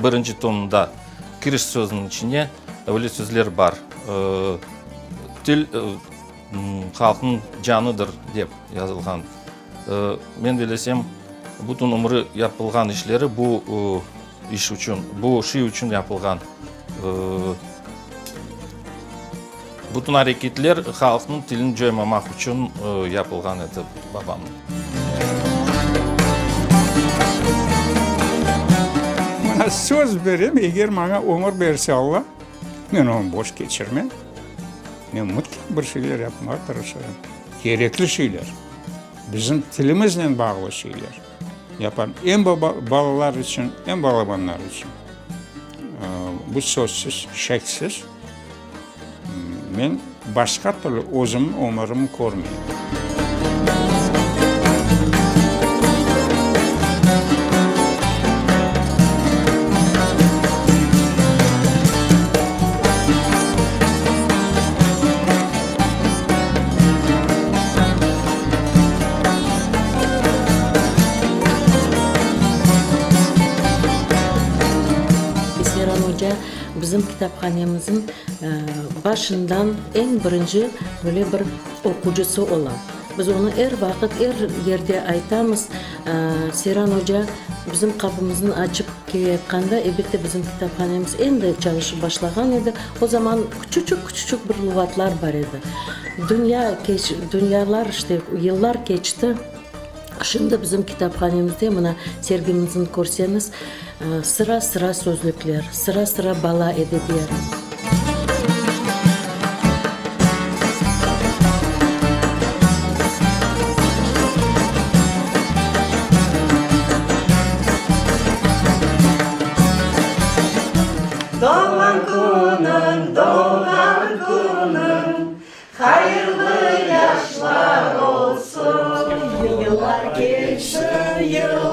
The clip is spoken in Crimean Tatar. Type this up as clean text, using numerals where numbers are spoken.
Birinci tomında kiriş sözüniñ içine öyle sözler bar, Til halqnıñ canıdır dep yazılğan. Men bilesem, bütün ömrü yapılğan işleri bu iş içün, bu şey içün yapılğan. Bütün areketler halqnıñ tilini coymamaq içün yapılğan edi babamnıñ. Mına söz berem, eger maña ömür berse Alla, men onı boş keçirmem. Men mutlaq bir şeyler yapmağa tırışırım. Kerekli şeyler, bizim tilimiznen bağlı şeyler yaparım. Em balalar içün, em balabanlar içün. Bu sözsüz, şeksiz. Men başqa türlü özümniñ ömürimni körmeyim. Seyran oca bizim kitaphanemizin başından eñ birinci böyle bir oqucısı ola. Biz onı er vaqıt, er yerde aytamız. Seyran oca bizim qapımıznı açıp keleyatqanda, elbette, bizim kitaphanemiz endi çalışıp başlağan edi. O zaman küçüçük-küçüçük bir luğatlar bar edi. Dünya dünyalar, işte, yıllar keçti. Şimdi bizim kitaphanemizde, mına, sergimizni körseñiz, sıra-sıra sözlükler, sıra-sıra bala edebiyatı. Doğğan künüñ, doğğan künüñ, Hayırlı yaşlar olsun! Yıllar keçti, yıllar.